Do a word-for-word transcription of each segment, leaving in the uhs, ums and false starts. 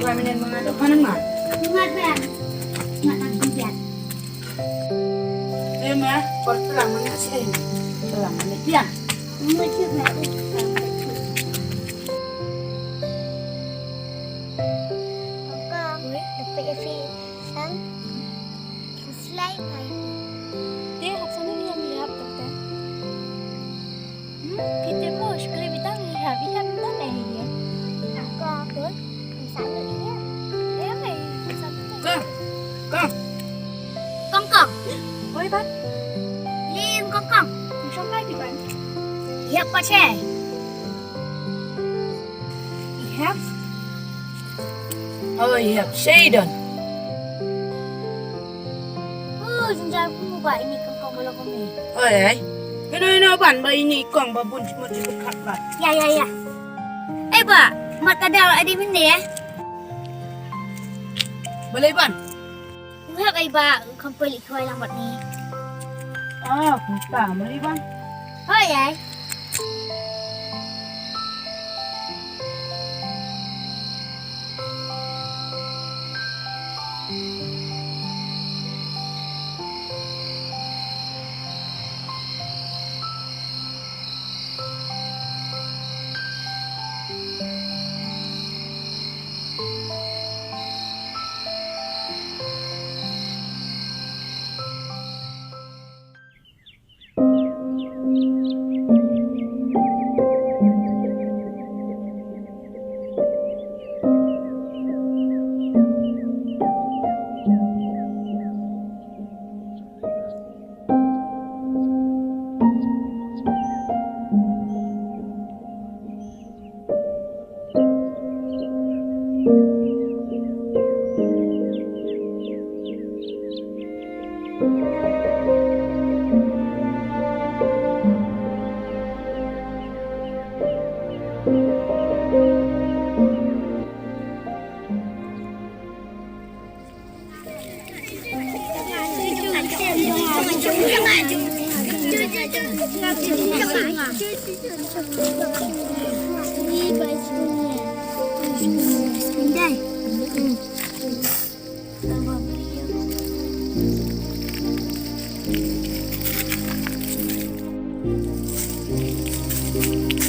Wai, menen manga dok, menen ma? Mat, Bang. Mat, Bang, biar. Eh, ma, por telang mana sih? Telang mana biar? Mama cakap nak. Kaka, dapat isi sang slide mai. Dia hap sana dia lihat, Kaka. Hmm, kita mo, sekali bitang lihat, lihat bitang eh, ya. Kaka, betul? Kong, kong. Oi, Ban. Lim, kong, kong. Ym shong lai phi, Ban. Ïa, pat shai. Ïa. Oh, ïa, shai don. Oh, jynjar kumno ba ine i kong, kong, ba la kong ne. Oi, ai. Ino, ino, Ban, ba ine i kong ba bun jingmut jingpyrkhat ba. Ïa, ïa, ïa. Eh, ba, mat ka daw adi mynne, eh. Balei, Ban? U hep ai ba, u kham poi leit khwai lang bad ngi. Ah, kumta, balei, Ban? Hooid ai.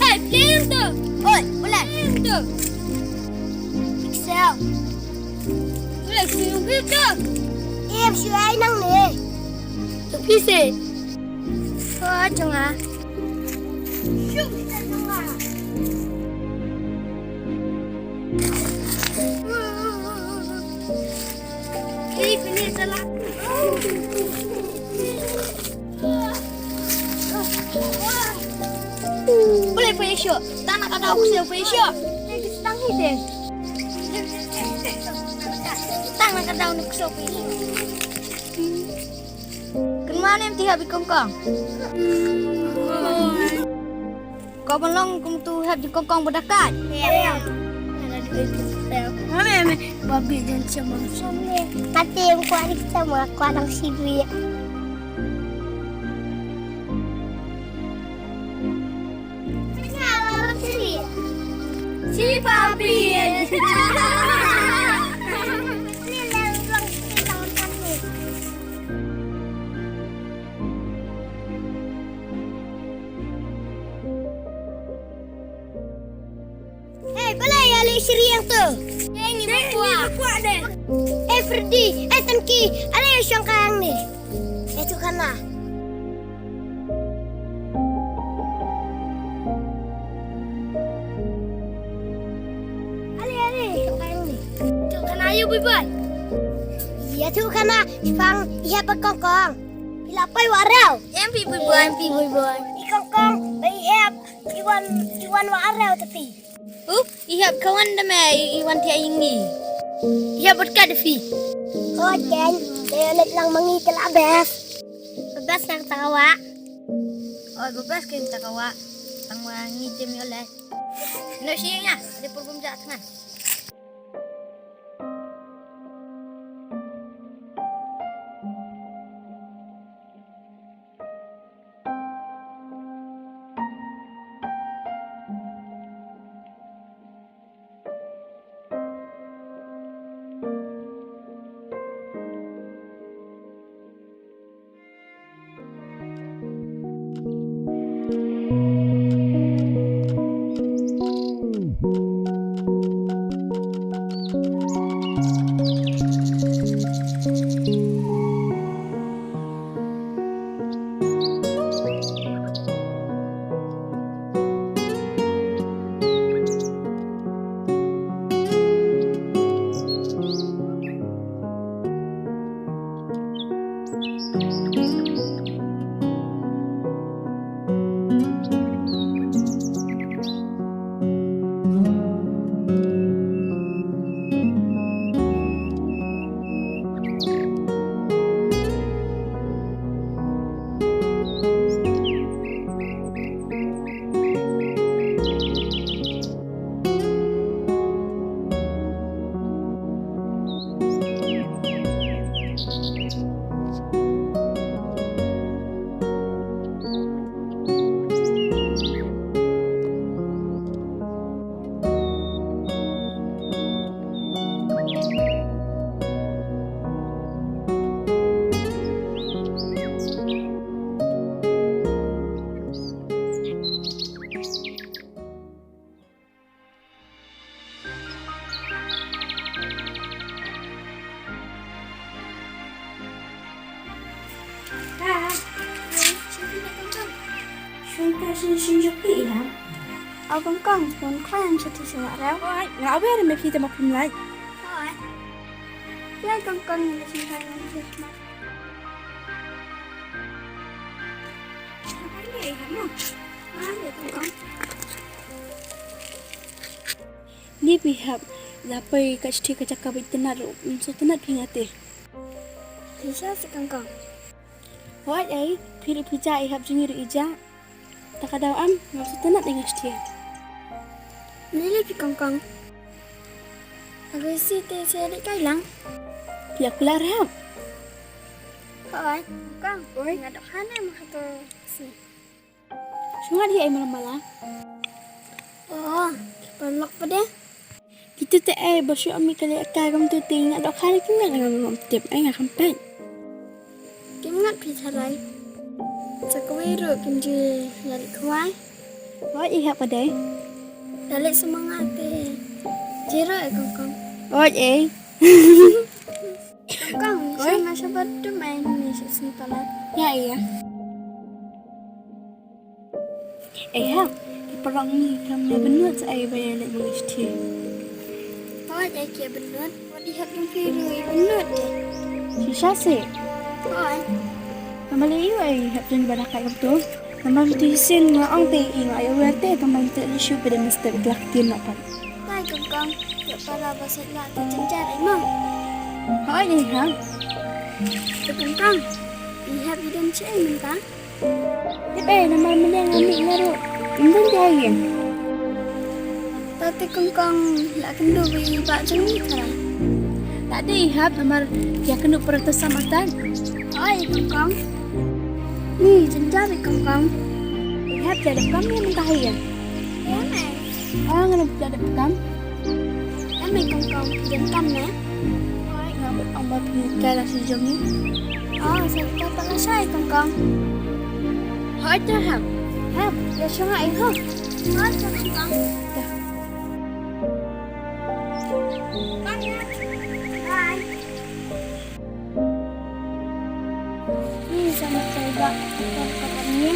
Hei, player tu. Oi, boleh. Player tu. Pixel. Boleh sui ubi tu. Em, sui ai nang ni. Tu pise. Ko jong ah. Sui kita jong ah. Ei, pini salah. Boleh poi shuh. Tang na ka daw ku shuh poi shuh. Tang hi deh. Tang na ka daw ku shuh poi shuh. Kynmaw ne em ti hap i kongkong. Ko ban long kum tu hep jingkongkong ba da kat. Em. Em, em, em. Babi jan cemang cemang. Kati em kwah ri cemang, kwah dang sibi. Si papi. Ni lem long si long kan ni. Hei, balei ïa leh shriang tu? Hei, ngi ba kwah. Ngi ba kwah de. Eh, Freddy, eh, Tengki, ale ïa shong ka hangne. Eh, tu kana. Ale, ale, shong ka hangne. Tu kana ïa bui bui. Ïa tu kana, shipang ïa ba kong kong. Phi la poi wah rew. Em phi bui bui. Em phi bui bui. I kong kong, ba i ep, i wan, i wan wah rew te phi. Uh, i hep ka wan da me, i, i wan thiah ïa ngi. I hep bad ka da phi. Ko ken, te leit lang ma ngi te la best. Ba best na kata ka wah. Oi, ba best ken kata ka wah. Tang ma ngi te mi ole. No shi ïa, de pur bum ja tngan. Aw kong kong, wan khlaiñ sha ti sha wah rew. Hooid, nga la wer me phi te ma phim lait. Hooid. Ïa kong kong, ïa sngewbha ïa sngewbha. Ni phi hap, la poi ka sthi ka jaka ba itynnat ruh, ym sngewtynnat phi nga te. Phi sha se kong kong. Hooid ei, phi ruh phi ja, i hap jong ngi ruh i ja. Ta ka daw am, ngam sngewtynnat ïa nga shtïa. Ni lei phi kong kong. Haba ïa shi te sha leit kai lang. Phi la kular hap. Hooid, kong. Oi. Nga doh khane ma hato shi. Shu ngat hi ei mala mala. Oh, ki paralok pat de. Kito te ei ba shu am ïa ka leh kai kumto te nga doh khane kim ngat, nga ngam tip ei, nga kham peit. Kim ngat phi tharai. Sa kawei ruh kim ju ïaleh khwai. Hooid, i hap ka dei. Da leit sumar nga te. Jiro ei kong kong. Hooid ei. Kong kong, oi, sha ma sha bathroom ei, ni sha sini palat. Ïa, ïa. Ei hap, ki paralok ngi kam leh bynnud sa ei ba ïa leh ma ngi shtïa. Hooid, ei ki bynnud. Wat i hap jong phi ruh i bynnud de. Shisha se. Hooid. Namar lei ïa ei hap jong ba da kai kumto. Namar tu shisien nga ong te i nga ïa wer te, namar te shu ba da mistake, glak tien na pat. Tai kong kong, ïa para ba sat la te jynjar ei mo. Hooid, ei hap. Te kong kong, i hap i don shi ei mynta. Tip ei, namar mynne nga mih nga ruh ym don jai ïa. Ta te kong kong, la kynduh ba i bah jong ngi tharai. La dei i hap, namar ïa kynduh para ta sam atan. Oi kong kong. Ni jynjar i kong kong. I hap, ïa dep kam ïa mynta hi ïa. Ïa me. Ah, nga lam ïa dep kam. Em ei kong kong, phi donkam ne? Hooid, nga mut ong ba phi kai lashai jong ngi. Oh, sa ka pat lashai kong kong. Hooid, te hap. Hap, ïa shong ei ho. Hooid, te kong kong. Te. Bye. Bye. Ni sa ma kai ba, kong kong ni.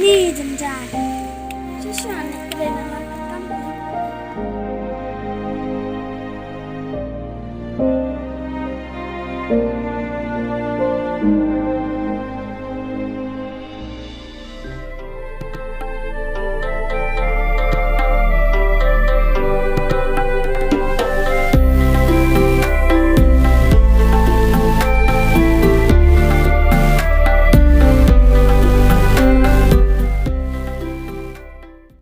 Ni jynjar.